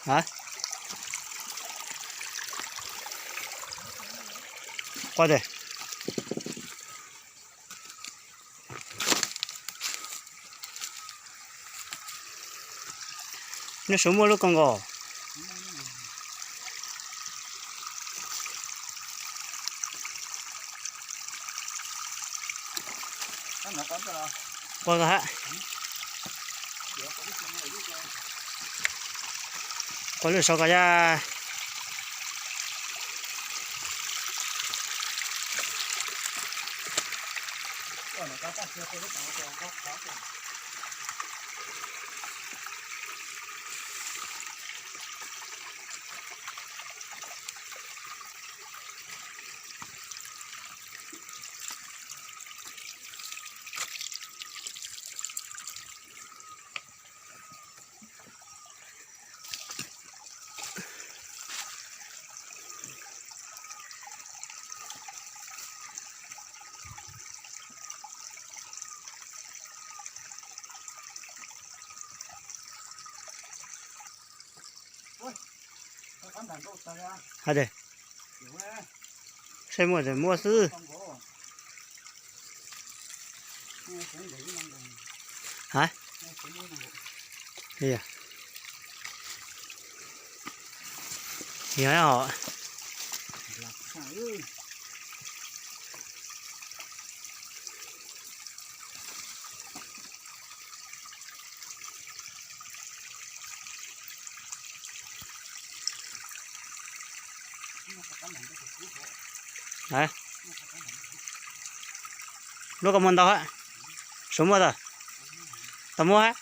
A, qua tes. Neb suav muaj lub ko nkaus. Qua ko hab. Qua lub saud ko ya. Hab tes, saib muaj tes muab xwb. Ha, yog os. Lub ko muaj ntau hab. Suav muaj tau, tau muab hab.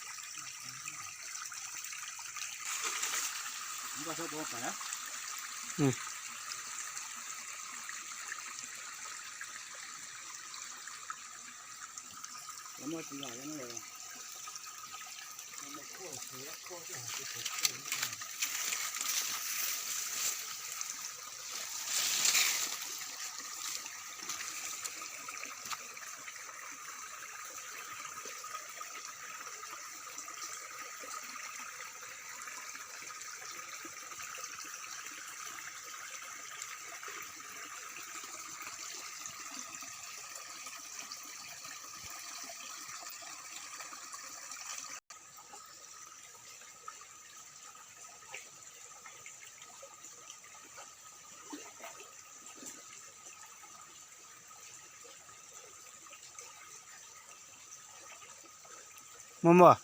Muaj muaj.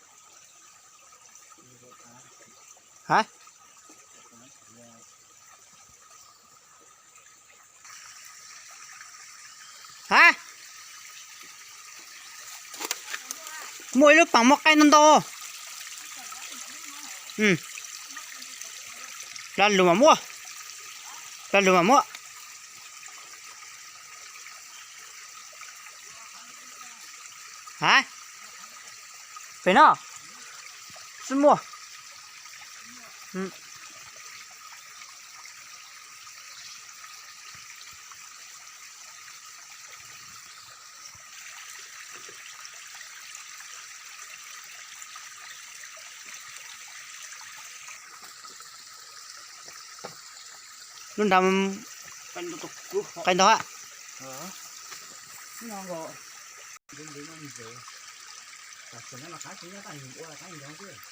Ha? Ha? Muaj ib lub paam muaj qaib ntau ntau. Plab lug mas muaj. Plab lug mas muaj. Ha? Pem no xwb muaj. Lub nrad qaib ntau hab.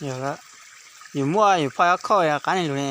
Yog lawm, yus muaj yus phoj ob khoj qab neeg lug ne.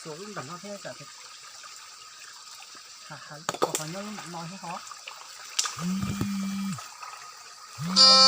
Xuas lub ntawm no thiab tsam ha ha, qhov nyob lub ntawm no thiab ho.